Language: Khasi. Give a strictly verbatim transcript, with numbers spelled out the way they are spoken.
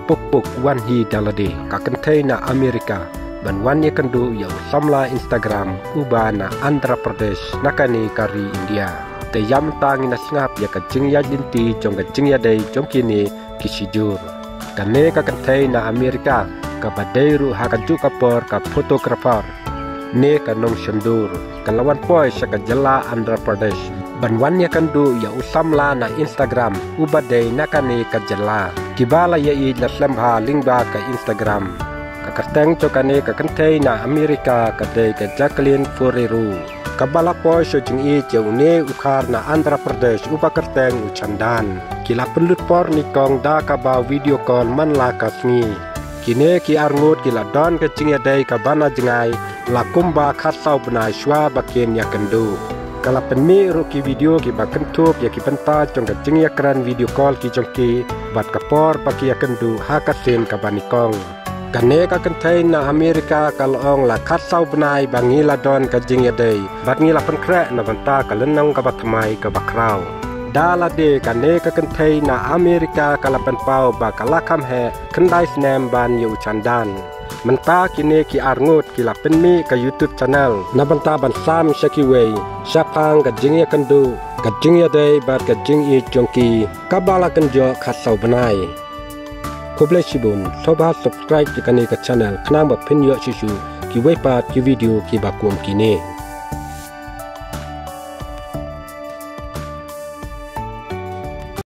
Puk puk wan hi da lade ka kynthei na Amerika ban wan ïakynduh ïa u samla Instagram uba na Andhra Pradesh na kane ka ri India. Te ïa mynta ngin ïa sngap ïa ka jingïaid lynti jong ka jingïadei jong kine ki shijur. Kane ka kynthei na Amerika kaba dei ruh ha kajuh ka por ka photographer ne ka nongshondur, ka la wan poi sha ka jylla Andhra Pradesh ban wan ïakynduh ïa u samla na Instagram uba dei na kane ka jylla. Kiba la ïaieit la slem bha lyngba ka Instagram. Ka kyrteng jong kane ka kynthei na Amerika ka dei ka Jacqueline Ferrero. Kaba la poi sha jingïeit ïa une u khar na Andhra Pradesh uba kyrteng u Chandan. Ki la pynlut por nyngkong da kaba video call man la ka sngi. Kine ki arngut ki la don ka jingïadei kaba na jngai la kumba khatsaw bnai shuwa ba kin ïakynduh. Ka la pynmih ruh ki video kiba kynthup ïa ki bynta jong ka jingïakren video call ki jong ki bad ka por ba ki ïakynduh ha ka sien kaba nyngkong. Kane ka kynthei na Amerika ka la ong la khatsaw bnai ba ngi la don ka jingïadei bad ngi la pynkhreh na bynta ka lynnong kaba thymmai kaba khraw. Da lade kane ka kynthei na Amerika ka la pynpaw ba ka la kham heh khyndai snem ban ïa u Chandan. Mynta kine ki arngut ki la pynmih ka YouTube channel na bynta ban sam sha kiwei shaphang ka jingïakynduh, ka jingïadei bad ka jingïeit jong ki kaba la kynjoh khatsaw bnai. Khublei shibun, sngewbha subscribe ïa kane ka channel khnang ba phin ïoh shuh shuh kiwei pat ki video kiba kum kine.